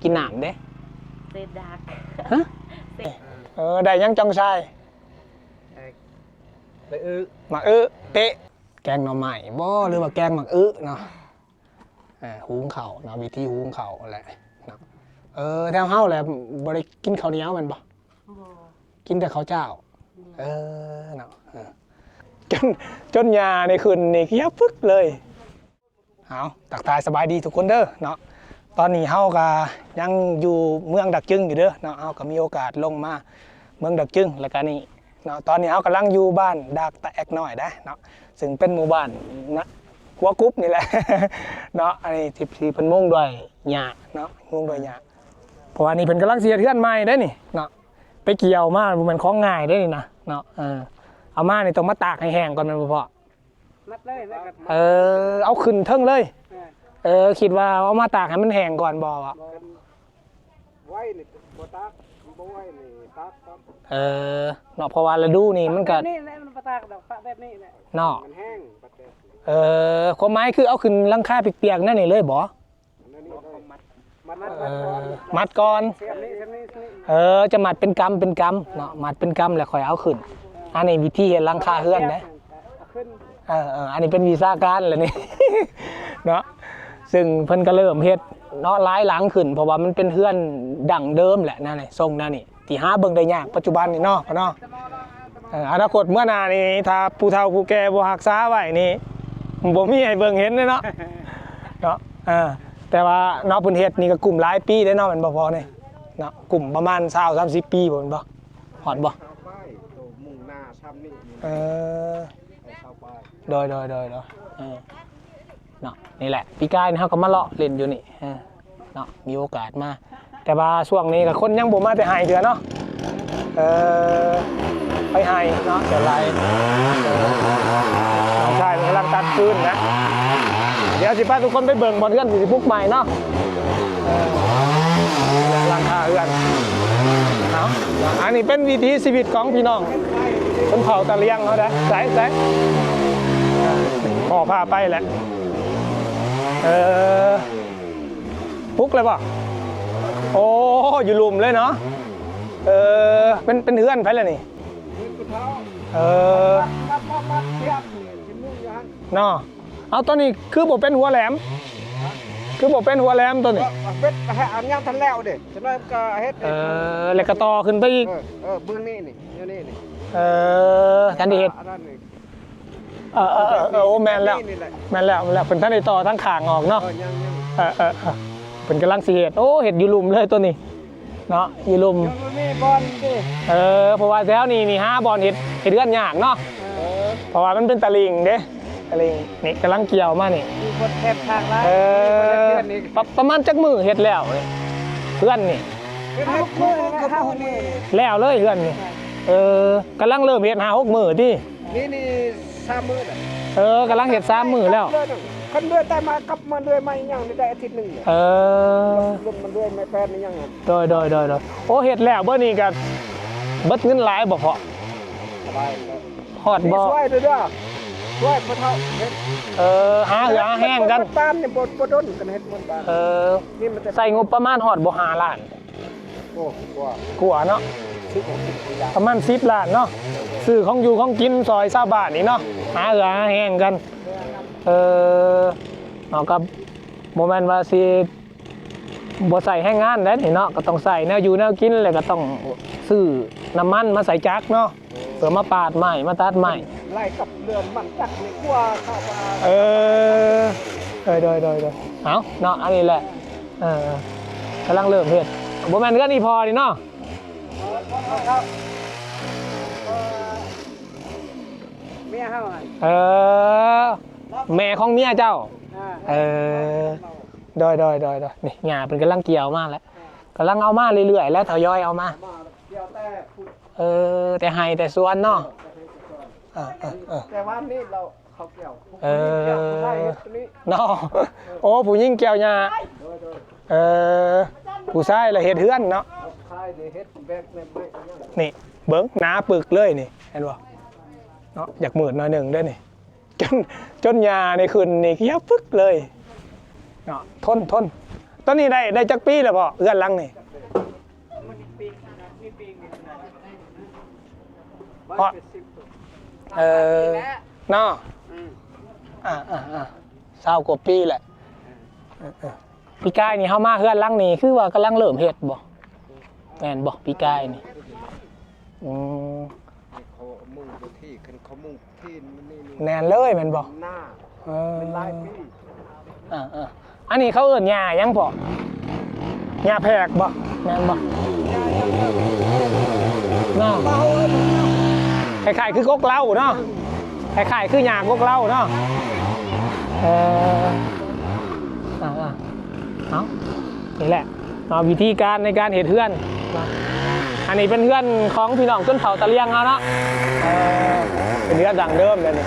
ກິນນ້ຳເດ້. ເສດດາກ ຮະ? ເສດ ເອີ ໄດ້ຫຍັງຈ່ອງຊາຍ? ເອີ ໝາກອຶ ເປະ. ແກງໜໍ່ໄມ້ບໍ ຫຼືວ່າແກງໝາກອຶເນາະ. ເອີ ຫຸງເຂົ້າເນາະ ວິທີຫຸງເຂົ້າແຫຼະເນາະ. ເອີ ແຖວເຮົາແຫຼະ ບໍ່ໄດ້ກິນເຂົ້າໜຽວແມ່ນບໍ່? ບໍ່ ກິນແຕ່ເຂົ້າຈ້າວ. ແມ່ນ ເອີ ເນາະ ເອີ ຈົນ ຈົນຍ່ານີ້ຂຶ້ນນີ້ຂຽວປຶກເລີຍ. ເອົາ ທັກທາຍສະບາຍດີທຸກຄົນເດີເນາະ. ຕອນນີ້ເຮົາກະຍັງຢູ່ເມືອງດາກຈຶງຢູ່ເດີເນາະ. ເຮົາກະມີໂອກາດລົງມາເມືອງດາກຈຶງ ແລ້ວກະນີ້ເນາະ. ຕອນນີ້ເຮົາກຳລັງຢູ່ບ້ານດາກຕາແອກນ້ອຍໄດ໋ເນາະ ຊຶ່ງເປັນໝູ່ບ້ານນະ ຫົວກຸບນີ້ແຫຼະເນາະ. ອັນນີ້ທີ່ ທີ່ເພິ່ນມຸງດ້ວຍຫຍ້າເນາະ ມຸງດ້ວຍຫຍ້າ ເພາະວ່ານີ້ເພິ່ນກຳລັງຊິເຮັດເຮືອນໃໝ່ໄດ໋ນີ້ເນາະ. ໄປກ່ຽວມາບໍ່ແມ່ນຂອງງ່າຍເດ້ນີ້ນະເນາະ. ເອີ ເອົາມານີ້ຕ້ອງມາຕາກໃຫ້ແຫ້ງກ່ອນແມ່ນບໍ່ພໍ່? ມັດເລີຍ ແລ້ວກໍ ເອີ ເອົາຂຶ້ນເທິງເລີຍ. ເອີ ເອີ ຄິດວ່າເອົາມາຕາກໃຫ້ມັນແຫ້ງກ່ອນບໍ່ວະ? ບໍ່ ໄວ້ນີ້ບໍ່ຕາກ ບໍ່ໄວ້ນີ້ຕາກກ່ອນ. ເອີ ເນາະ ເພາະວ່າລະດູນີ້ມັນກໍ ແບບນີ້ແຫຼະ ມັນບໍ່ຕາກດອກ ປະແບບນີ້ແຫຼະເນາະ ມັນແຫ້ງ. ເອີ ຄວາມໝາຍຄືເອົາຂຶ້ນຫຼັງຄາປຽກໆ ແນວນີ້ເລີຍບໍ່? ມັດ ມັດ ມັດ ເອີ ມັດກ່ອນ ມັດກ່ອນ ມັດກ່ອນ. ເອີ ຈະມັດເປັນກຳເປັນກຳເນາະ ມັດເປັນກຳແລ້ວຄ່ອຍເອົາຂຶ້ນ. ອັນນີ້ວິທີເຮັດຫຼັງຄາເຮືອນເດ້. ເອີ ເອີ ອັນນີ້ເປັນວິຊາການແຫຼະນີ້ເນາະ. ຊຶ່ງເພິ່ນກໍເລີ່ມເຮັດເນາະ ຫຼາຍຫຼັງຂຶ້ນ ເພາະວ່າມັນເປັນເຮືອນດັ້ງເດີມແຫຼະ ແນວນີ້ ຊົງແນວນີ້ ທີ່ຫາເບິ່ງໄດ້ຍາກປັດຈຸບັນນີ້ເນາະ ເນາະ. ເອີ ອະນາຄົດເມື່ອໜ້ານີ້ ຖ້າຜູ້ເຖົ້າຜູ້ແກ່ບໍ່ຮັກສາໄວ້ນີ້ ບໍ່ມີໃຫ້ເບິ່ງເຫັນເດ້ເນາະ ເນາະ. ເອີ ແຕ່ວ່າເນາະ ເພິ່ນເຮັດນີ້ກໍກຸ້ມຫຼາຍປີເດ້ເນາະ ແມ່ນບໍ່ພໍ່ນີ້ເນາະ? ກຸ້ມປະມານຊາວ ສາມສິບປີບໍ່ ແມ່ນບໍ່? ຮອດບໍ່? ຊາວປາຍ ໂຕມຸງໜ້າຊ່ຳນີ້. ເອີ ໄດ້ຊາວປາຍ. ໂດຍ ໂດຍ ໂດຍ ໂດຍ ເອີ ເນາະ. ນີ້ແຫຼະ ປີກາຍນີ້ເຮົາກໍມາເລາະຫຼິ້ນຢູ່ນີ້ ເອີ ເນາະ ມີໂອກາດມາ. ແຕ່ວ່າຊ່ວງນີ້ກໍຄົນຍັງບໍ່ມາແຕ່ໄຮ່ເທື່ອເນາະ. ເອີ ໄປໄຮ່ເນາະ ສ່ວນຫຼາຍ ເອີ ນ້ອງຊາຍເພິ່ນກຳລັງຕັດຟືນນະ. ດຽວຊິພາທຸກຄົນໄປເບິ່ງບ່ອນເຮືອນທີ່ຊິປຸກໃໝ່ເນາະ. ເອີ ຫຼັງຄາເຮືອນເນາະ. ອັນນີ້ເປັນວິຖີຊີວິດຂອງພີ່ນ້ອງຊົນເຜົ່າຕາຫຼຽງເຮົາເດ້. ໃສ ໃສ ພໍ່ພາໄປແຫຼະ. ເອີ ປຸກແລ້ວບໍ່? ໂອ້ ຢູ່ລຸ່ມເລີຍເນາະ. ເອີ ເປັນ ເປັນເຮືອນໃຜລະນີ້? ເອີ ເນາະ. ເອົາ ໂຕນີ້ຄືບໍ່ເປັນຫົວແຫຼມ? ຄືບໍ່ເປັນຫົວແຫຼມໂຕນີ້? ເຮັດ ອັນຍັງທັນແລ້ວເດ້. ຈັກໜ້ອຍກໍເຮັດ. ເອີ ແລ້ວກໍຕໍ່ຂຶ້ນໄປອີກ. ເອີ ເອີ ເບື້ອງນີ້ນີ້ ຢູ່ນີ້ນີ້. ເອີ ທັນໄດ້ເຮັດ ອັນນັ້ນນີ້. ເອີ ເອີ ເອີ ເອີ ໂອ້ ແມ່ນແລ້ວ ນີ້ແຫຼະ ແມ່ນແລ້ວ ແມ່ນແລ້ວ. ເພິ່ນທັນໄດ້ຕໍ່ທາງຂ້າງອອກເນາະ. ເອີ ຍັງ ຍັງ ເອີ ເອີ ເອີ ເພິ່ນກຳລັງຊິເຮັດ. ໂອ້ ເຮັດຢູ່ລຸ່ມເລີຍໂຕນີ້ເນາະ ຢູ່ລຸ່ມ. ມັນບໍ່ມີບ່ອນຕິ. ເອີ ເພາະວ່າແຖວນີ້ນີ້ຫາບ່ອນເຮັດ ເຮັດເຮືອນຍາກເນາະ. ເອີ ເພາະວ່າມັນເປັນຕະລິ່ງເດ້ ຕະລິ່ງນີ້ ກຳລັງກ່ຽວມານີ້. ມີຄົນແຄບທາງຫຼາຍ. ເອີ ມີຄົນເຮັດເຮືອນນີ້ ປະ ປະມານຈັກມື້ເຮັດແລ້ວນີ້ ເຮືອນນີ້? ເຮັດຫົກມື້ກໍບໍ່ຮູ້ມື້. ແລ້ວເລີຍເຮືອນນີ້. ເອີ ກຳລັງເລີ່ມເຮັດຫ້າຫົກມື້ຕິ? ນີ້ ນີ້ສາມມື້ແລ້ວ. ເອີ ກຳລັງເຮັດສາມມື້ແລ້ວ. ຄັນເດືອນໄດ້ມາກັບມາເດືອນໃໝ່ຍັງໄດ້ອາທິດໜຶ່ງ. ເອີ ລົງມາເດືອນໃໝ່ແປດນີ້ຍັງ. ໂດຍ ໂດຍ ໂດຍ ໂດຍ. ໂອ້ ເຮັດແລ້ວເບິດນີ້ກໍເບິດເງິນຫຼາຍບໍ່ພໍ່? ຫຼາຍ. ຮອດບໍ່? ຊ່ວຍເດີ ຊ່ວຍພໍ່ເຖົ້າເຮັດ. ເອີ ຫາເຫື່ອຫາແຮງກັນ. ບ້ານນີ້ບໍ່ ບໍ່ດົນກັນເຮັດໝົດບ້ານ. ເອີ ນີ້ມັນຈະ ໃຊ້ງົບປະມານຮອດບໍ່ ຫ້າລ້ານ? ໂອ້ ກວ່າ ກວ່າເນາະ. ປະມານສິບລ້ານເນາະ. ຊື້ຂອງຢູ່ຂອງກິນຊ່ອຍຊາວບ້ານນີ້ເນາະ ຫາເຫື່ອຫາແຮງກັນ. ເອີ ເນາະ ກໍບໍ່ແມ່ນວ່າຊິບໍ່ໃຊ້ແຮງງານໃດນີ້ເນາະ ກໍຕ້ອງໃຊ້ແນວຢູ່ແນວກິນ ແລ້ວກໍຕ້ອງຊື້ນ້ຳມັນມາໃສ່ຈັກເນາະ ເພື່ອມາປາດໄມ້ ມາຕັດໄມ້. ໄລ່ກັບເລື່ອງມັນຈັກນີ້ກວ່າເຂົາວ່າ. ເອີ ໂດຍ ໂດຍ ໂດຍ ໂດຍ. ເອົາເນາະ ອັນນີ້ແຫຼະ. ເອີ ກຳລັງເລີ່ມເຮັດ. ບໍ່ແມ່ນເຮືອນອີ່ພໍ່ນີ້ເນາະ? ເມຍເຮົາຫັ້ນ. ເອີ ແມ່ຂອງເມຍເຈົ້າ. ອ່າ ເອີ ໂດຍ ໂດຍ ໂດຍ ໂດຍ. ນີ້ ຍ່າເພິ່ນກຳລັງກ່ຽວມາແລ້ວ. ອ່າ ກຳລັງເອົາມາເລື້ອຍໆ ແລ້ວທະຍອຍເອົາມາ. ເອີ ແຕ່ໄຮ່ແຕ່ສວນເນາະ. ເອີ ເອີ ເອີ ແຕ່ວານນີ້ລາວ ເຂົາກ່ຽວ. ເອີ ເນາະ. ໂອ້ ຜູ້ຍິງກ່ຽວຫຍ້າ. ໂດຍ ໂດຍ. ເອີ ຜູ້ຊາຍລະເຮັດເຮືອນເນາະ. ຜູ້ຊາຍນີ້ເຮັດແບກໄມ້. ນີ້ເບິ່ງ ໜາປຶກເລີຍນີ້ ເຫັນບໍ່ເນາະ. ຢາກມືດໜ້ອຍໜຶ່ງເດ້ນີ້. ຈົນ ຈົນຫຍ້ານີ້ຂຶ້ນນີ້ຂຽວປຶກເລີຍເນາະ. ທົນ ທົນ ຕອນນີ້ໄດ້ ໄດ້ຈັກປີແລ້ວພໍ່ ເຮືອນຫຼັງນີ້? ເພາະ ເອີ ເນາະ ອືມ ອ່າໆໆ ຊາວກວ່າປີແຫຼະ ເອີໆ ປີກາຍນີ້ເຮົາມາເຮືອນຫຼັງນີ້ ຄືວ່າກຳລັງເລີ່ມເຮັດບໍ່? ແມ່ນບໍ່? ປີກາຍນີ້ ອືມ ນີ້ເຂົາເອົາມຸງຢູ່ທີ່ ຄັນເຂົາມຸງທີ່ນີ້ ແໜ້ນເລີຍແມ່ນບໍ່? ເອີ ເປັນຫຼາຍປີ ອ່າໆ ອັນນີ້ເຂົາເອີ້ນຫຍ້າຫຍັງພໍ່? ຫຍ້າແພກບໍ່? ແມ່ນບໍ່? ເນາະ ຄ້າຍໆຄືກົກເລົ້າເນາະ ຄ້າຍໆຄືຫຍ້າກົກເລົ້າເນາະ ເອີ ອ່າໆ ເອົາ ນີ້ແຫຼະເນາະ ວິທີການໃນການເຮັດເຮືອນເນາະ ອັນນີ້ເປັນເຮືອນຂອງພີ່ນ້ອງຊົນເຜົ່າຕະຫຼຽງເຮົາເນາະ ເອີ ເປັນເຮືອນດັ້ງເດີມເດ້ນີ້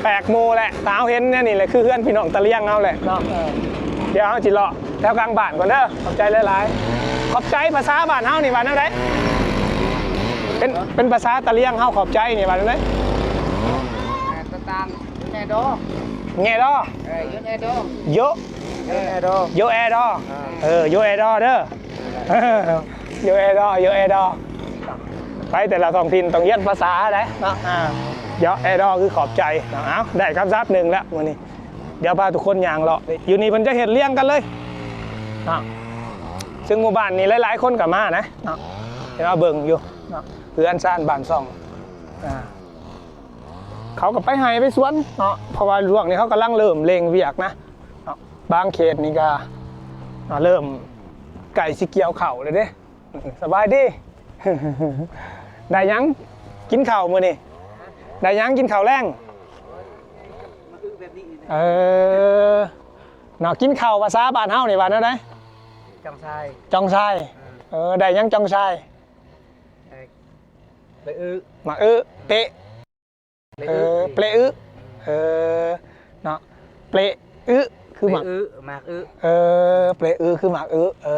ແປກໝູ່ແຫຼະ ຖ້າເຮົາເຫັນແນວນີ້ແຫຼະ ຄືເຮືອນພີ່ນ້ອງຕະຫຼຽງເຮົາແຫຼະເນາະ ເອີ ດຽວເຮົາຊິເລາະແຖວກາງບ້ານກ່ອນເດີ ຂອບໃຈຫຼາຍໆ ຂອບໃຈພາສາບ້ານເຮົານີ້ວ່າແນວໃດ? ເປັນ ເປັນພາສາຕະຫຼຽງເຮົາຂອບໃຈນີ້ວ່າແນວໃດ? ເອີ ຕະຕ່າງ ແງ່ດໍ ແງ່ດໍ ເອີ ໂຍແອ່ດໍ ໂຍ ໂຍແອ່ດໍ ເອີ ໂຍແອ່ດໍເດີ ໂຍແອ່ດໍ ໂຍແອ່ດໍ ໄປແຕ່ລະທ້ອງຖິ່ນຕ້ອງຮຽນພາສາໃດເນາະ ອ່າ ໂຍແອ່ດໍຄືຂອບໃຈເນາະ ເອົາ ໄດ້ຄຳສັບໜຶ່ງແລ້ວມື້ນີ້ ດຽວພາທຸກຄົນຍ່າງເລາະ ຢູ່ນີ້ເພິ່ນຈະເຮັດລຽງກັນເລີຍເນາະ ເຊິ່ງໝູ່ບ້ານນີ້ຫຼາຍໆຄົນກໍມານະເນາະ ເຫັນວ່າເບິ່ງຢູ່ເນາະ ເຮືອນຊານບ້ານຊ່ອງ ອ່າ ເຂົາກໍໄປໄຮ່ໄປສວນເນາະ ເພາະວ່າຊ່ວງນີ້ເຂົາກຳລັງເລີ່ມເລັ່ງວຽກນະເນາະ ບາງເຂດນີ້ກໍ ອ່າ ເລີ່ມໃກ້ຊິກ່ຽວເຂົ້າແລ້ວເດ້ ສະບາຍດີ ໄດ້ຫຍັງກິນເຂົ້າມື້ນີ້? ໄດ້ຫຍັງກິນເຂົ້າແລງ? ເອີ ເນາະ ກິນເຂົ້າພາສາບ້ານເຮົານີ້ວ່າແນວໃດ? ຈອງຊາຍ ຈອງຊາຍ ເອີ ໄດ້ຫຍັງຈອງຊາຍ? ເອີ ເປະອຶ ໝາກອຶ ເປະ ເອີ ເປະອຶ ເອີ ເນາະ ເປະອຶ ຄືໝາກ ເປະອຶ ໝາກອຶ ເອີ ເປະອຶ ຄືໝາກອຶ ເອີ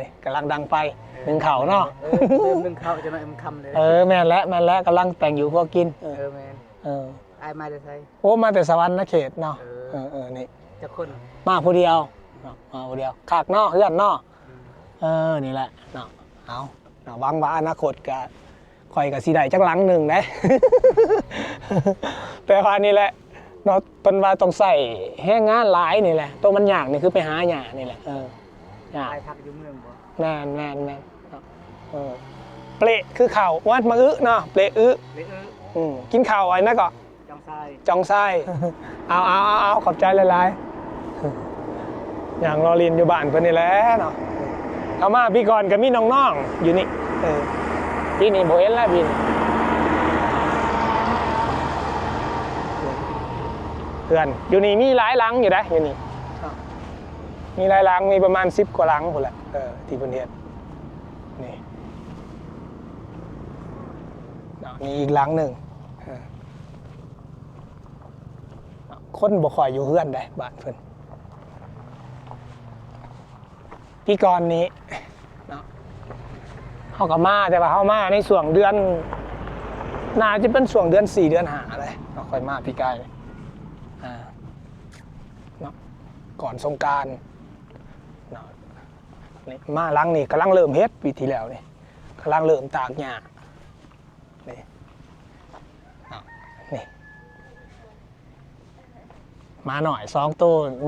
ນີ້ກຳລັງດັງໄຟ ເອີ ໜຶ້ງເຂົ້າເນາະ ເອີ ເລີ່ມໜຶ້ງເຂົ້າ ຈະໜ້ອຍມັນຄ່ຳເລີຍ ເອີ ແມ່ນແຫຼະ ແມ່ນແຫຼະ ກຳລັງແຕ່ງຢູ່ຄົວກິນ ເອີ ເອີ ແມ່ນ ເອີ ອ້າຍມາແຕ່ໃສ? ໂອ້ ມາແຕ່ສະຫວັນນະເຂດເນາະ ເອີ ເອີ ເອີ ນີ້ ຈັກຄົນ? ມາຜູ້ດຽວເນາະ ມາຜູ້ດຽວ ຄັກເນາະ ເຮືອນເນາະ ອືມ ເອີ ນີ້ແຫຼະເນາະ ເອົາ ເນາະ ຫວັງວ່າອະນາຄົດກະ ຂ້ອຍກໍຊິໄດ້ຈັກຫຼັງໜຶ່ງເດ້ ແຕ່ວ່ານີ້ແຫຼະເນາະ ເພິ່ນວ່າຕ້ອງໃຊ້ແຮງງານຫຼາຍນີ້ແຫຼະ ໂຕມັນຍາກນີ້ຄືໄປຫາຫຍ້ານີ້ແຫຼະ ເອີ ຍາກ ໄປພັກຢູ່ເມືອງບໍ່? ແມ່ນໆໆ ເນາະ ເອີ ເປະຄືເຂົ້າ ວ່າມາອຶເນາະ ເປະອຶ ເປະອຶ ອືມ ກິນເຂົ້າອັນນັ້ນກໍ ຈອງຊາຍ ຈອງຊາຍ ເອົາ ເອົາ ເອົາ ເອົາ ຂອບໃຈຫຼາຍໆ ຍ່າງເລາະຫຼິ້ນຢູ່ບ້ານເພິ່ນນີ້ແຫຼະເນາະ ເຮົາມາປີກ່ອນກໍມີນ້ອງໆຢູ່ນີ້ ເອີ ປີນີ້ບໍ່ເຫັນແລ້ວປີນີ້ ເຮືອນຢູ່ນີ້ມີຫຼາຍຫຼັງຢູ່ໃດ໋ ຢູ່ນີ້ເນາະ ມີຫຼາຍຫຼັງ ມີປະມານສິບກວ່າຫຼັງພຸ້ນແຫຼະ ເອີ ທີ່ເພິ່ນເຮັດ ນີ້ເນາະ ມີອີກຫຼັງໜຶ່ງ ເອີ ຄົນບໍ່ຄ່ອຍຢູ່ເຮືອນໃດ໋ ບ້ານເພິ່ນ ປີກ່ອນນີ້ເນາະ ເຮົາກໍມາ ແຕ່ວ່າເຮົາມາໃນຊ່ວງເດືອນ ໜ້າຈະເປັນຊ່ວງເດືອນສີ່ ເດືອນຫ້າເດ້ເນາະ ຂ້ອຍມາປີກາຍ ອ່າ ເນາະ ກ່ອນສົງການເນາະ ນີ້ມາຫຼັງນີ້ກຳລັງເລີ່ມເຮັດ ປີທີ່ແລ້ວນີ້ກຳລັງເລີ່ມຕາກຫຍ້າ ນີ້ ເອົາ ນີ້ ໝານ້ອຍສອງໂຕ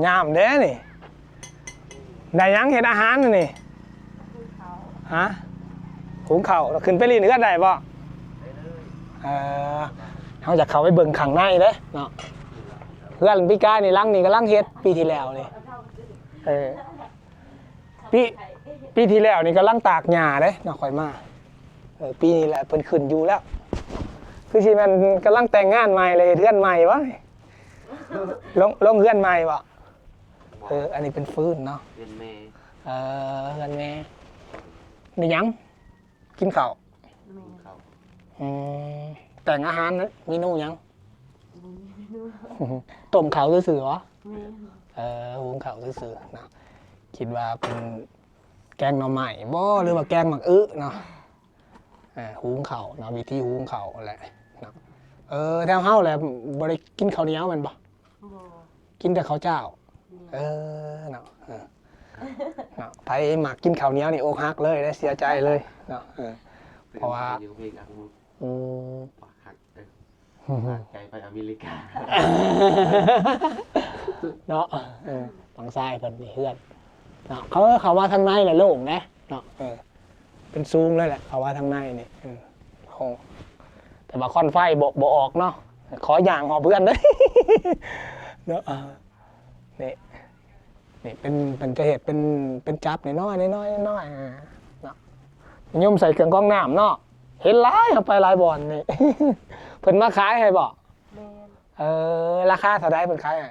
ຍາມເດ້ນີ້ ໄດ້ຫຍັງເຮັດອາຫານນີ້? ຫາ ຫຸງເຂົ້າ ແລ້ວຂຶ້ນໄປຫຼິ້ນເຮືອນໄດ້ບໍ່? ເອີ ເຮົາຢາກເຂົ້າໄປເບິ່ງຂ້າງໃນເດ້ເນາະ ເຮືອນປີກາຍນີ້ ຫຼັງນີ້ກຳລັງເຮັດ ປີທີ່ແລ້ວນີ້ ເອີ ປີ ປີທີ່ແລ້ວນີ້ກຳລັງຕາກຫຍ້າເດ້ເນາະ ຂ້ອຍມາ ເອີ ປີນີ້ແຫຼະເພິ່ນຂຶ້ນຢູ່ແລ້ວ ຄືຊິແມ່ນກຳລັງແຕ່ງງານໃໝ່ ແລ້ວເຮັດເຮືອນໃໝ່ບໍ່? ລົງ ລົງເຮືອນໃໝ່ບໍ່? ເອີ ອັນນີ້ເປັນຟືນເນາະ ເຮືອນແມ່ ເອີ ເຮືອນແມ່ ມີຫຍັງ? ກິນເຂົ້າ ແມ່ນ ອືມ ແຕ່ງອາຫານເນາະ ເມນູຫຍັງ? ບໍ່ມີເມນູ ຕົ້ມເຂົ້າຊື່ໆບໍ? ແມ່ນ ເອີ ຫຸງເຂົ້າຊື່ໆເນາະ ຄິດວ່າເປັນແກງໜໍ່ໄມ້ບໍ ຫຼືວ່າແກງໝາກອຶເນາະ ເອີ ຫຸງເຂົ້າເນາະ ວິທີຫຸງເຂົ້າແຫຼະເນາະ ເອີ ແຖວເຮົາແຫຼະ ບໍ່ໄດ້ກິນເຂົ້າໜຽວແມ່ນບໍ່? ບໍ່ ກິນແຕ່ເຂົ້າຈ້າວ ແມ່ນ ເອີ ເນາະ ເອີ ເນາະ ໃຜມັກກິນເຂົ້າໜຽວນີ້ອົກຫັກເລີຍເດ້ ເສຍໃຈເລີຍເນາະ ເອີ ເພາະວ່າ ຢູ່ເວກອັກມຸ ອືມ ປາກຫັກ ເອີ ປາກໃຈໄປອາເມລິກາ ເນາະ ເອີ ຝັ່ງຊ້າຍເພິ່ນນີ້ເຮືອນເນາະ ເຂົາ ເຂົ້າມາທາງໃນແຫຼະໂລ່ງເດ້ເນາະ ເອີ ເປັນສູງເລີຍແຫຼະ ເຂົ້າມາທາງໃນນີ້ ເອີ ໂອ້ ແຕ່ວ່າຄວັນໄຟບໍ່ ບໍ່ອອກເນາະ ຂໍຍ່າງຮອບເຮືອນເດີ້ ເນາະ ນີ້ ນີ້ເປັນ ເພິ່ນຈະເຮັດເປັນ ເປັນຈັບນ້ອຍໆ ນ້ອຍໆ ນ້ອຍໆ ອ່າ ເນາະ ນິຍົມໃສ່ເຄື່ອງກອງນ້ຳເນາະ ເຫັນຫຼາຍ ເຮົາໄປຫຼາຍບ່ອນນີ້ ເພິ່ນມາຂາຍໃຫ້ບໍ່? ແມ່ນ ເອີ ລາຄາເທົ່າໃດເພິ່ນຂາຍໃຫ້?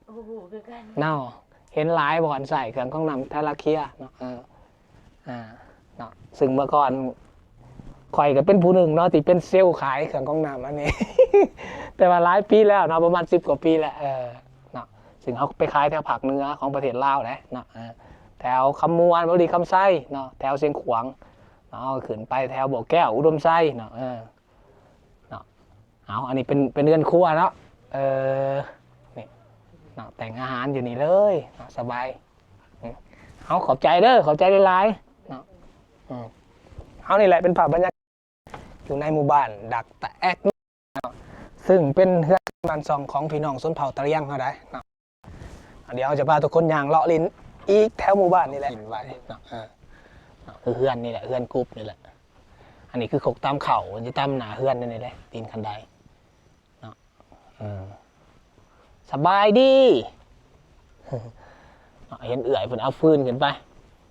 ບໍ່ຮູ້ຄືກັນເນາະ ເຫັນຫຼາຍບ່ອນໃສ່ເຄື່ອງກອງນ້ຳທາລາເຄຍເນາະ ເອີ ອ່າ ເນາະ ຊຶ່ງເມື່ອກ່ອນຂ້ອຍກໍເປັນຜູ້ໜຶ່ງເນາະ ທີ່ເປັນເຊວຂາຍເຄື່ອງກອງນ້ຳອັນນີ້ ແຕ່ວ່າຫຼາຍປີແລ້ວເນາະ ປະມານສິບກວ່າປີແລ້ວ ເອີ ເນາະ ຊຶ່ງເຮົາໄປຂາຍແຖວພາກເໜືອຂອງປະເທດລາວແຫຼະເນາະ ເອີ ແຖວຄຳມ່ວນ ບໍລິຄຳໄຊເນາະ ແຖວຊຽງຂວາງເນາະ ເຮົາຂຶ້ນໄປແຖວບໍ່ແກ້ວ ອຸດົມໄຊເນາະ ເອີ ເນາະ ເອົາ ອັນນີ້ເປັນ ເປັນເຮືອນຄົວເນາະ ເອີ ນີ້ເນາະ ແຕ່ງອາຫານຢູ່ນີ້ເລີຍເນາະ ສະບາຍ ເອົາ ຂອບໃຈເດີ້ ຂອບໃຈຫຼາຍໆ ເນາະ ເອົາ ນີ້ແຫຼະເປັນພາບບັນຍາກາດ ຢູ່ໃນໝູ່ບ້ານດັກຕະແອກເນາະ ຊຶ່ງເປັນເຮືອນບ້ານຊ່ອງຂອງພີ່ນ້ອງຊົນເຜົ່າຕະຫຼຽງເຮົາໄດ໋ເນາະ ດຽວເຮົາຈະພາທຸກຄົນຍ່າງເລາະຫຼິ້ນອີກແຖວໝູ່ບ້ານນີ້ແຫຼະ ເນາະ ເອີ ຄືເຮືອນນີ້ແຫຼະ ເຮືອນກຸບນີ້ແຫຼະ ອັນນີ້ຄືຄົກຕຳເຂົ້າ ມັນຈະຕຳໜ້າເຮືອນນີ້ແຫຼະ ຕີນຄັນໄດເນາະ ເອີ ສະບາຍດີ ເນາະ ເຫັນເອື້ອຍເພິ່ນເອົາຟືນຂຶ້ນໄປ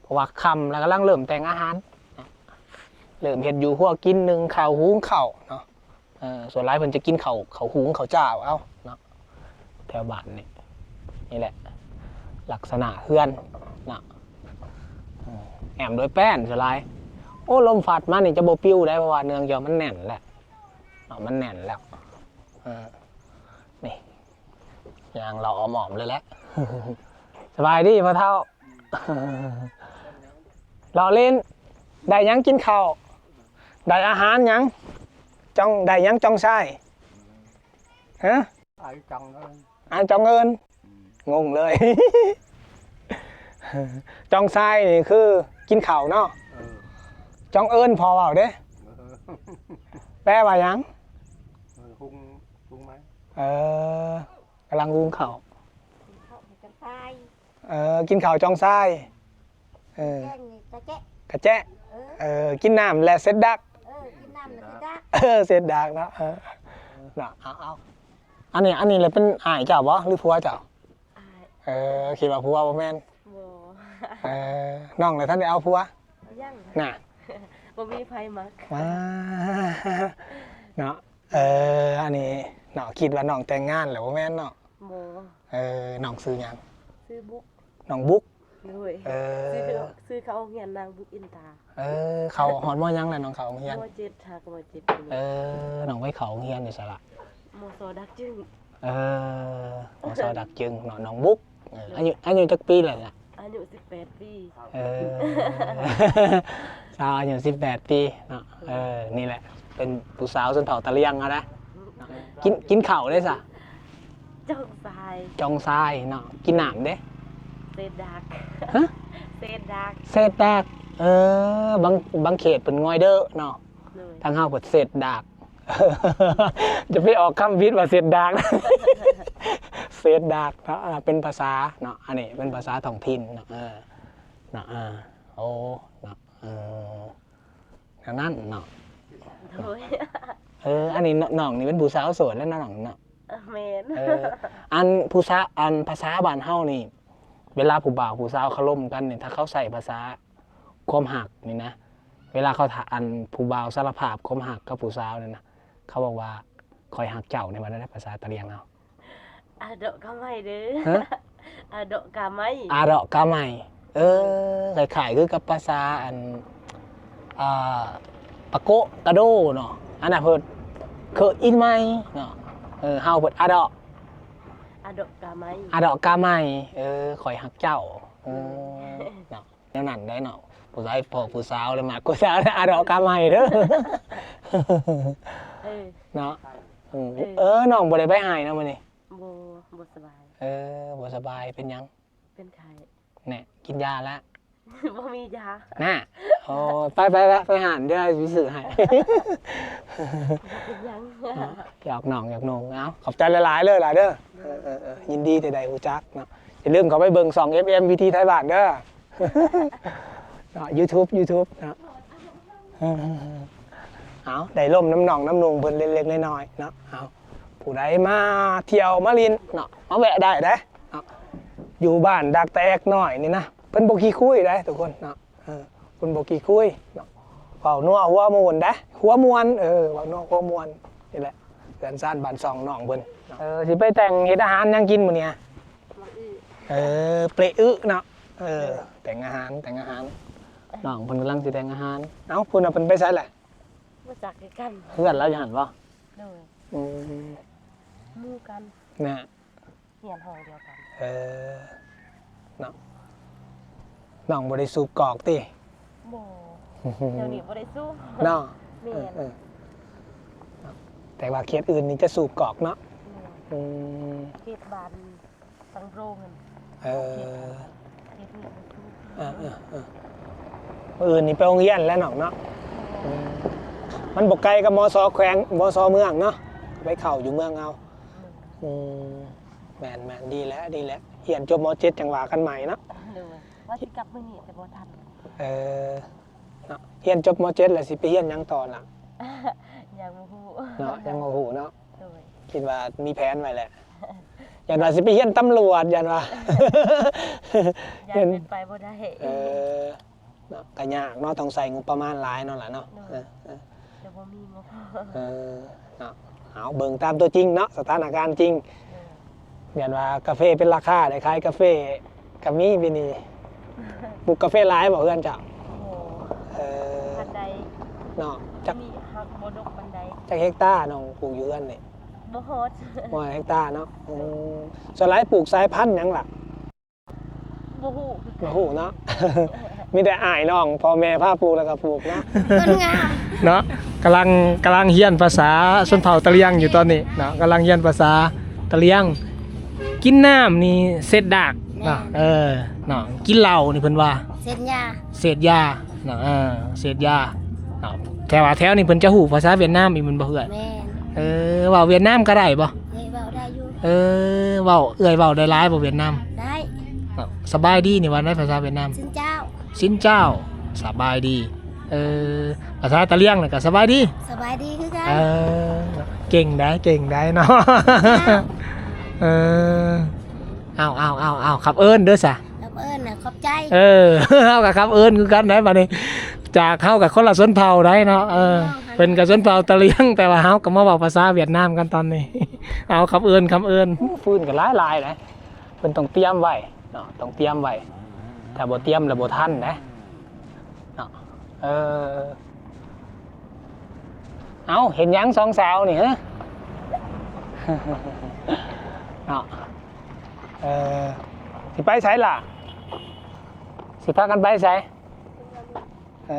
ເພາະວ່າຄ່ຳແລ້ວ ກຳລັງເລີ່ມແຕ່ງອາຫານ ເລີ່ມເຮັດຢູ່ຄົວກິນ ໜຶ້ງເຂົ້າ ຫຸງເຂົ້າເນາະ ເອີ ສ່ວນຫຼາຍເພິ່ນຈະກິນເຂົ້າ ເຂົ້າຫຸງ ເຂົ້າຈ້າວເອົາເນາະ ແຖວບ້ານນີ້ ນີ້ແຫຼະ ລັກສະນະເຮືອນເນາະ ເອີ ແອ້ມໂດຍແປ້ນສ່ວນຫຼາຍ ໂອ້ ລົມພັດມານີ້ຈະບໍ່ປິວໄດ໋ ເພາະວ່າເນື່ອງຈາກມັນແໜ້ນແຫຼະເນາະ ມັນແໜ້ນແລ້ວ ເອີ ນີ້ ຍ່າງເລາະອ້ອມໆເລີຍແຫຼະ ສະບາຍດີພໍ່ເຖົ້າ ເລາະຫຼິ້ນ ໄດ້ຫຍັງກິນເຂົ້າ ໄດ້ອາຫານຫຍັງ ຈ່ອງ ໄດ້ຫຍັງຈ່ອງຊາຍ ຮະ ອາຍຈ່ອງເອີນ ອາຍຈ່ອງເອີນ ອືມ ງົງເລີຍ ຈ່ອງຊາຍນີ້ຄືກິນເຂົ້າເນາະ ເອີ ຈ່ອງເອີນພໍ່ເວົ້າເດ້ ເອີ ແປວ່າຫຍັງ? ເອີ ຫຸງ ຫຸງໄມ້ ເອີ ກຳລັງຫຸງເຂົ້າ ກິນເຂົ້າໃຫ້ກັນຕາຍ ເອີ ກິນເຂົ້າຈ່ອງຊາຍ ເອີ ແກງນີ້ກະແຈະ ກະແຈະ ເອີ ເອີ ກິນນ້ຳແລ້ວເສັດດັກ ເອີ ກິນນ້ຳແລ້ວເສັດດັກ ເອີ ເສັດດັກເນາະ ເອີ ເນາະ ເອົາ ເອົາ ອັນນີ້ ອັນນີ້ແຫຼະເປັນອ້າຍເຈົ້າບໍ່ ຫຼືຜົວເຈົ້າ? ອ້າຍ ເອີ ຄິດວ່າຜົວບໍ່ແມ່ນ ບໍ່ ເອີ ນ້ອງລະທັນໄດ້ເອົາຜົວ? ຍັງ ນະ ບໍ່ມີໃຜມັກ ວ້າ ເນາະ ເອີ ອັນນີ້ເນາະ ຄິດວ່ານ້ອງແຕ່ງງານແລ້ວບໍ່ແມ່ນເນາະ? ບໍ່ ເອີ ນ້ອງຊື່ຫຍັງ? ຊື່ບຸກ ນ້ອງບຸກ ໂດຍ ເອີ ຊື່ ຊື່ເຂົ້າໂຮງຮຽນນາງບຸກອິນຕາ ເອີ ເຂົ້າຮອດ ມໍ ຫຍັງແລ້ວນ້ອງເຂົ້າໂຮງຮຽນ? ມໍເຈັດ ຮາກມໍເຈັດ ເອີ ນ້ອງໄປເຂົ້າໂຮງຮຽນຢູ່ໃສລະ? ມໍຊ ດັກຈຶງ ເອີ ມໍຊ ດັກຈຶງເນາະ ນ້ອງບຸກ ເອີ ອາຍຸ ອາຍຸຈັກປີແລ້ວລະ? ອາຍຸສິບແປດປີ ເອີ ສາວອາຍຸສິບແປດປີເນາະ ເອີ ນີ້ແຫຼະ ເປັນຜູ້ສາວຊົນເຜົ່າຕະຫຼຽງເຮົານະ ກິນ ກິນເຂົ້າເດ້ຊະ? ຈ່ອງຊາຍ ຈ່ອງຊາຍເນາະ ກິນນ້ຳເດ້? ເສດດາກ ຮະ? ເສດດາກ ເສດດາກ ເອີ ບາງ ບາງເຂດເພິ່ນງ່ອຍເດີເນາະ ໂດຍ ທາງເຮົາເພິ່ນເສດດາກ ຈະໄປອອກຄຳຜິດວ່າເສດດາກ ເສດດາກເນາະ ເປັນພາສາເນາະ ອັນນີ້ເປັນພາສາທ້ອງຖິ່ນເນາະ ເອີ ເນາະ ເອີ ໂອ້ ເນາະ ເອີ ແນວນັ້ນເນາະ ໂດຍ ເອີ ອັນນີ້ນ້ອງນີ້ເປັນຜູ້ສາວໂສດແລ້ວເນາະ ນ້ອງເນາະ ເອີ ແມ່ນ ເອີ ອັນຜູ້ສາ ອັນພາສາບ້ານເຮົານີ້ ເວລາຜູ້ບ່າວຜູ້ສາວເຂົາລົມກັນນີ້ ຖ້າເຂົາໃຊ້ພາສາຄວາມຮັກນີ້ນະ ເວລາເຂົາ ອັນຜູ້ບ່າວສາລະພາບຄວາມຮັກກັບຜູ້ສາວນີ້ນະ ເຂົາບອກວ່າ ຂ້ອຍຮັກເຈົ້າ ນີ້ວ່າແນວໃດ ພາສາຕະຫຼຽງເຮົາ? ອາເດາະກາໄມເດີ ຮະ? ອາເດາະກາໄມ ອາເດາະກາໄມ ເອີ ຄ້າຍໆຄືກັບພາສາອັນ ອ່າ ປະໂກະກະໂດເນາະ ອັນນັ້ນເພິ່ນເຄີອິນໄມເນາະ ເອີ ເຮົາເພິ່ນອາເດາະ ອາເດາະກາໄມ ອາເດາະກາໄມ ເອີ ຂ້ອຍຮັກເຈົ້າ ເອີ ເນາະ ແນວນັ້ນໄດ໋ເນາະ ຜູ້ຊາຍພໍ້ຜູ້ສາວແລ້ວມັກຜູ້ສາວ ອາເດາະກາໄມເດີ ເອີ ເນາະ ເອີ ເອີ ເອີ ນ້ອງບໍ່ໄດ້ໄປໄຮ່ເນາະມື້ນີ້? ບໍ່ ບໍ່ສະບາຍ ເອີ ບໍ່ສະບາຍ ເປັນຫຍັງ? ເປັນໄຂ້ ແນ່ ກິນຢາແລ້ວ? ບໍ່ມີຢາ ນະ. ໂອ້ ໄປໆໆ ໄປຮ້ານເດີ ຊິຊື້ໃຫ້. ເປັນຫຍັງ? ຫຍອກນ້ອງຫຍອກນຸ່ງ. ເອົາ ຂອບໃຈຫຼາຍໆເດີຫຼາເດີ. ເອີໆໆ ຍິນດີທີ່ໄດ້ຮູ້ຈັກເນາະ. ຢ່າລືມເຂົ້າໄປເບິ່ງຊ່ອງ ເອັຟເອັມ ວິຖີໄທບ້ານເດີ. ເນາະ ຢູທູບ ຢູທູບເນາະ. ເອີ ເອົາ ໄດ້ລົມນຳນ້ອງນຳນຸ່ງເພິ່ນເລັກໆນ້ອຍໆເນາະ. ເອົາ ຜູ້ໃດມາທ່ຽວມາຫຼິ້ນເນາະ ມາແວະໄດ້ເດ້ເນາະ. ຢູ່ບ້ານດັກຕາແອກນ້ອຍນີ້ນະ ເພິ່ນບໍ່ຂີ້ຄຸຍເດ້ທຸກຄົນເນາະ. ເອີ ເພິ່ນບໍ່ຂີ້ຄຸຍເນາະ ເວົ້ານົວຫົວມ່ວນເດ້ ຫົວມ່ວນ. ເອີ ເວົ້ານົວຫົວມ່ວນ. ນີ້ແຫຼະ ເຮືອນຊານບ້ານຊ່ອງນ້ອງເພິ່ນ. ເອີ ຊິໄປແຕ່ງເຮັດອາຫານຫຍັງກິນມື້ນີ້? ເອີ ເປະອຶເນາະ. ເອີ ແຕ່ງອາຫານ ແຕ່ງອາຫານ. ນ້ອງເພິ່ນກຳລັງຊິແຕ່ງອາຫານ. ເອົ້າ ພຸ້ນນະ ເພິ່ນໄປໃສລະ? ບໍ່ຈັກຄືກັນ. ເຮືອນລາວຢູ່ຫັ້ນບໍ່? ໂດຍ. ອືມ ໝູ່ກັນນະ. ຮຽນຫ້ອງດຽວກັນ. ເອີ ເນາະ ນ້ອງບໍ່ໄດ້ສູບກອກຕິ? ບໍ່ ແຖວນີ້ບໍ່ໄດ້ສູບເນາະ. ແມ່ນ. ເອີ ເອີ ເນາະ ແຕ່ວ່າເຂດອື່ນນີ້ຈະສູບກອກເນາະ. ແມ່ນ. ອືມ ເຂດບ້ານສັງໂຣຫັ້ນ. ເອີ ເຂດນີ້ບໍ່ສູບ. ເອີໆໆ ມື້ອື່ນນີ້ໄປໂຮງຮຽນແລ້ວນ້ອງເນາະ. ແມ່ນ. ອືມ ມັນບໍ່ໄກກັບ ມສ ແຂວງ ມສ ເມືອງເນາະ ໄປເຂົ້າຢູ່ເມືອງເຮົາ. ແມ່ນ. ອືມ ແມ່ນໆ ດີແລ້ວ ດີແລ້ວ ຮຽນຈົບ ມ.ເຈັດ ຈັ່ງວ່າກັນໃໝ່ເນາະ. ໂດຍ ວ່າຊິກັບມື້ນີ້ແຕ່ບໍ່ທັນ. ເອີ ເນາະ ຮຽນຈົບ ມ.ເຈັດ ແລ້ວຊິໄປຮຽນຫຍັງຕໍ່ລະ? ຍັງບໍ່ຮູ້ເນາະ ຍັງບໍ່ຮູ້ເນາະ. ໂດຍ. ຄິດວ່າມີແຜນໄວ້ແຫຼະ ຢ້ານວ່າຊິໄປຮຽນຕຳຫຼວດ ຢ້ານວ່າ ຢ້ານເປັນໄປບໍ່ໄດ້. ເອີ ເນາະ ກະຍາກເນາະ ຕ້ອງໃຊ້ງົບປະມານຫຼາຍເນາະລະເນາະ. ໂດຍ. ເອີ ແຕ່ບໍ່ມີງົບ. ເອີ ເນາະ ເອົາ ເບິ່ງຕາມຕົວຈິງເນາະ ສະຖານະການຈິງ. ໂດຍ. ຢ້ານວ່າກາເຟເປັນລາຄາ ໄດ້ຂາຍກາເຟກະມີປີນີ້. ປູກກາເຟຫຼາຍບໍ່ເຮືອນເຈົ້າ? ໂອ້ ເອີ ປານໃດເນາະ. ຈັກ ມີຮັກບໍ່ດົກປານໃດ. ຈັກເຮັກຕານ້ອງປູກຢູ່ເຮືອນນີ້? ບໍ່ຮອດ ບໍ່ຮອດເຮັກຕາເນາະ. ອືມ ສ່ວນຫຼາຍປູກສາຍພັນຫຍັງລະ? ບໍ່ຮູ້ຄືກັນ ບໍ່ຮູ້ເນາະ. ມີແຕ່ອ້າຍນ້ອງ ພໍ່ແມ່ພາປູກແລ້ວກໍປູກເນາະ. ຕົ້ນງາມເນາະ. ກຳລັງ ກຳລັງຮຽນພາສາຊົນເຜົ່າຕະຫຼຽງຢູ່ຕອນນີ້ເນາະ ກຳລັງຮຽນພາສາຕະຫຼຽງ. ກິນນ້ຳນີ້ເສັດດາກເນາະ. ແມ່ນ. ເອີ ເນາະ ກິນເຫຼົ້ານີ້ເພິ່ນວ່າເສັດຢາ ເສດຢາເນາະ. ເອີ ເສດຢາເນາະ. ແຕ່ວ່າແຖວນີ້ເພິ່ນຈະຮູ້ພາສາຫວຽດນາມອີກແມ່ນບໍ່ເອື້ອຍ? ແມ່ນ. ເອີ ເວົ້າຫວຽດນາມກໍໄດ້ບໍ່? ເອີ ເວົ້າໄດ້ຢູ່. ເອີ ເວົ້າ ເອື້ອຍເວົ້າໄດ້ຫຼາຍບໍ່ຫວຽດນາມ? ໄດ້. ເນາະ ສະບາຍດີນີ້ວ່າໃນພາສາຫວຽດນາມ? ຊິນເຈົ້າ. ຊິນເຈົ້າ ສະບາຍດີ. ເອີ ພາສາຕະຫຼຽງນີ້ກໍສະບາຍດີ. ສະບາຍດີຄືກັນ. ເອີ ເກັ່ງໄດ໋ ເກັ່ງໄດ໋ເນາະ. ເອີ ເອົາໆໆໆ ຂັບເອີ້ນເດີຊະ. ເອີ້ນນະ ຂອບໃຈ. ເອີ ເຮົາກໍຂັບເອີ້ນຄືກັນໄດ໋ບາດນີ້ ຈາກເຮົາກໍຄົນລະຊົນເຜົ່າໄດ໋ເນາະ. ເອີ ເພິ່ນກໍຊົນເຜົ່າຕະຫຼຽງ ແຕ່ວ່າເຮົາກໍມາເວົ້າພາສາຫວຽດນາມກັນຕອນນີ້. ເອົາ ຂັບເອີ້ນ ຂັບເອີ້ນ. ໂອ້ ຟືນກໍຫຼາຍໆເດ້ ເພິ່ນຕ້ອງຕຽມໄວ້ເນາະ ຕ້ອງຕຽມໄວ້ ຖ້າບໍ່ຕຽມແລ້ວບໍ່ທັນເດ້ເນາະ. ເອີ ເອົາ ເຮັດຫຍັງສອງສາວນີ້ ຮະ ເນາະ. ເອີ ຊິໄປໃສລະ? ຊິພາກັນໄປໃສ? ເອີ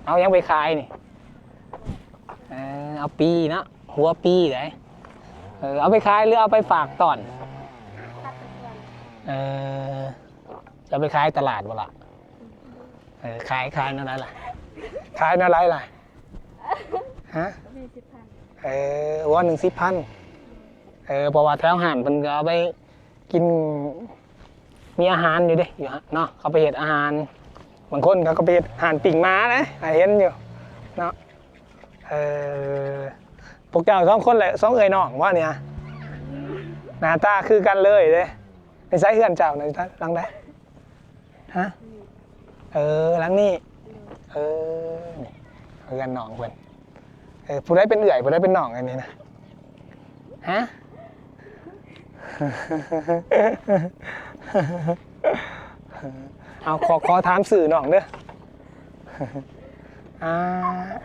ເອົາຫຍັງໄປຂາຍນີ້? ເອີ ເອົາປີເນາະ ຫົວປີໄດ໋. ເອີ ເອົາໄປຂາຍ ຫຼື ເອົາໄປຝາກຕ້ອນ? ຝາກໄປກ່ອນ. ເອີ ຈະເອົາໄປຂາຍຕະຫຼາດບໍ່ລະ? ເອີ ຂາຍ ຂາຍແນວໃດລະ? ຂາຍແນວໃດລະ? ຮະ? ມີສິບພັນ. ເອີ ຫົວໜຶ່ງສິບພັນ. ເອີ ເພາະວ່າແຖວຮ້ານເພິ່ນກໍເອົາໄປກິນ ມີອາຫານຢູ່ເດ້ ຢູ່ຫັ້ນເນາະ ເຂົາໄປເຮັດອາຫານ. ບາງຄົນເຂົາກໍໄປເຮັດຮ້ານປີ້ງໝານະ ໃຫ້ເຫັນຢູ່ເນາະ. ເອີ ພວກເຈົ້າສອງຄົນແຫຼະ ສອງເອື້ອຍນ້ອງບໍ່ນີ້? ໜ້າຕາຄືກັນເລີຍເດ້. ໃນໃສເຮືອນເຈົ້ານະ ຫຼັງໃດ? ຮະ? ເອີ ຫຼັງນີ້. ເອີ ນີ້ເຮືອນນ້ອງເພິ່ນ. ເອີ ຜູ້ໃດເປັນເອື້ອຍ ຜູ້ໃດເປັນນ້ອງອັນນີ້ນະ? ຮະ? ເອົາ ຂໍ ຂໍຖາມຊື່ນ້ອງເດີ. ອາ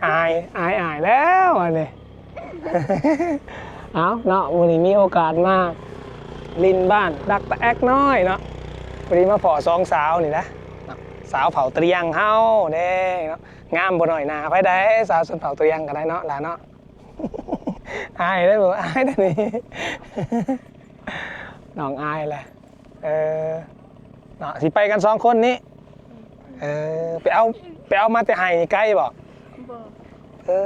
ອາຍ ອາຍ ອາຍແລ້ວອັນນີ້. ເອົາເນາະ ມື້ນີ້ມີໂອກາດມາຫຼິ້ນບ້ານດັກຕາແອກນ້ອຍເນາະ ພໍດີມາພໍ້ສອງສາວນີ້ນະ ສາວເຜົ່າຕະຫຼຽງເຮົາເດ້ເນາະ. ງາມບໍ່ນ້ອຍໜ້າໃຜໃດ ສາວຊົນເຜົ່າຕະຫຼຽງກໍໄດ້ເນາະ ຫຼາເນາະ. ອາຍເດ້ບໍ່ ອາຍເດ້ນີ້ ນ້ອງອາຍແຫຼະ. ເອີ ເນາະ ຊິໄປກັນສອງຄົນນີ້. ເອີ ໄປເອົາ ໄປເອົາມາແຕ່ໄຮ່ນີ້ໄກບໍ່? ບໍ່. ເອີ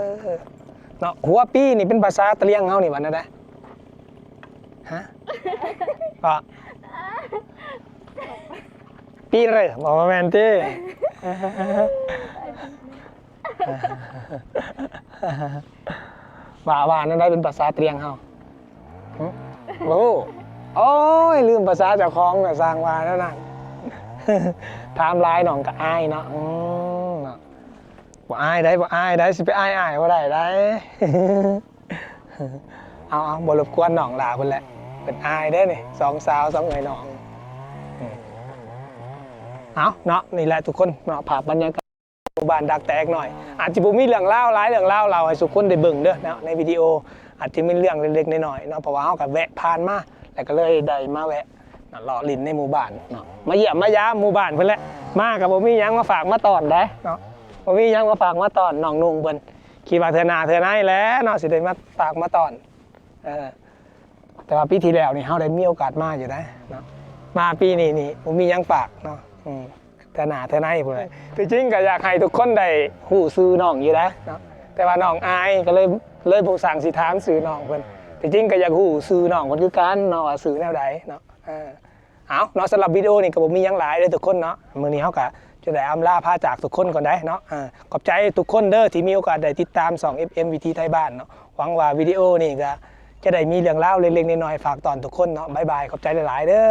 ເນາະ ຫົວປີນີ້ເປັນພາສາຕະຫຼຽງເຮົານີ້ວ່າແນວໃດ? ຮະ? ກໍ ປີເລີຍ ບໍ່ແມ່ນຕິ? ວ່າ ວ່າແນວໃດເປັນພາສາຕະຫຼຽງເຮົາ? ຫຶ? ບໍ່ຮູ້. ໂອ້ຍ ລືມພາສາເຈົ້າຂອງລະ ຊ່າງວ່າແນວນັ້ນ. ຖາມຫຼາຍນ້ອງກໍອາຍເນາະ. ອືມ ເນາະ ບໍ່ອາຍໃດ໋ ບໍ່ອາຍໃດ໋ ຊິໄປອາຍອ້າຍບໍ່ໄດ້ໃດ໋. ເອົາໆ ບໍ່ລົບກວນນ້ອງຫຼ້າເພິ່ນແຫຼະ ເພິ່ນອາຍເດ້ນີ້ ສອງສາວ ສອງເອື້ອຍນ້ອງ. ອືມ ເອົາເນາະ ນີ້ແຫຼະທຸກຄົນເນາະ ພາບບັນຍາກາດ ໝູ່ບ້ານດາກແຕກນ້ອຍ ອາດຈະບໍ່ມີເລື່ອງລາວຫຼາຍເລື່ອງລາວເລົ່າໃຫ້ສູ່ຄົນໄດ້ເບິ່ງເດີເນາະ ໃນວິດີໂອ ອາດຈະມີເລື່ອງເລັກໆນ້ອຍໆເນາະ ເພາະວ່າເຮົາກໍແວະຜ່ານມາ ແລ້ວກໍເລີຍໄດ້ມາແວະເລາະຫຼິ້ນໃນໝູ່ບ້ານເນາະ ມາຢ້ຽມມາຢາມໝູ່ບ້ານເພິ່ນແຫຼະ. ມາກໍບໍ່ມີຫຍັງມາຝາກມາຕ້ອນໃດ໋ເນາະ ບໍ່ມີຫຍັງມາຝາກມາຕ້ອນນ້ອງນຸ່ງເພິ່ນ ຄິດວ່າເທື່ອໜ້າເທື່ອໃນແຫຼະເນາະ ຊິໄດ້ມາຝາກມາຕ້ອນ. ເອີ ແຕ່ວ່າປີທີ່ແລ້ວນີ້ເຮົາໄດ້ມີໂອກາດມາຢູ່ໃດ໋ເນາະ ມາປີນີ້ນີ້ບໍ່ມີຫຍັງຝາກເນາະ. ອືມ ເທື່ອໜ້າເທື່ອໃນພຸ້ນແຫຼະ. ທີ່ຈິງກໍຢາກໃຫ້ທຸກຄົນໄດ້ຮູ້ຊື່ນ້ອງຢູ່ໃດ໋ເນາະ ແຕ່ວ່ານ້ອງອາຍກໍເລີຍ ເລີຍບໍ່ຊ່າງຊິຖາມຊື່ນ້ອງເພິ່ນ. ທີ່ຈິງກໍຢາກຮູ້ຊື່ນ້ອງເພິ່ນຄືກັນເນາະ ວ່າຊື່ແນວໃດເນາະ. ເອີ ເອົາເນາະ ສຳລັບວິດີໂອນີ້ກໍບໍ່ມີຫຍັງຫຼາຍເດີທຸກຄົນເນາະ ມື້ນີ້ເຮົາກໍຈະໄດ້ອຳລາພາຈາກທຸກຄົນກ່ອນໃດ໋ເນາະ. ເອີ ຂອບໃຈທຸກຄົນເດີທີ່ມີໂອກາດໄດ້ຕິດຕາມຊ່ອງ ເອັຟເອັມ ວິຖີໄທບ້ານເນາະ. ຫວັງວ່າວິດີໂອນີ້ກໍຈະໄດ້ມີເລື່ອງລາວເລັກໆນ້ອຍໆຝາກຕ້ອນທຸກຄົນເນາະ. ບາຍບາຍ ຂອບໃຈຫຼາຍໆເດີ.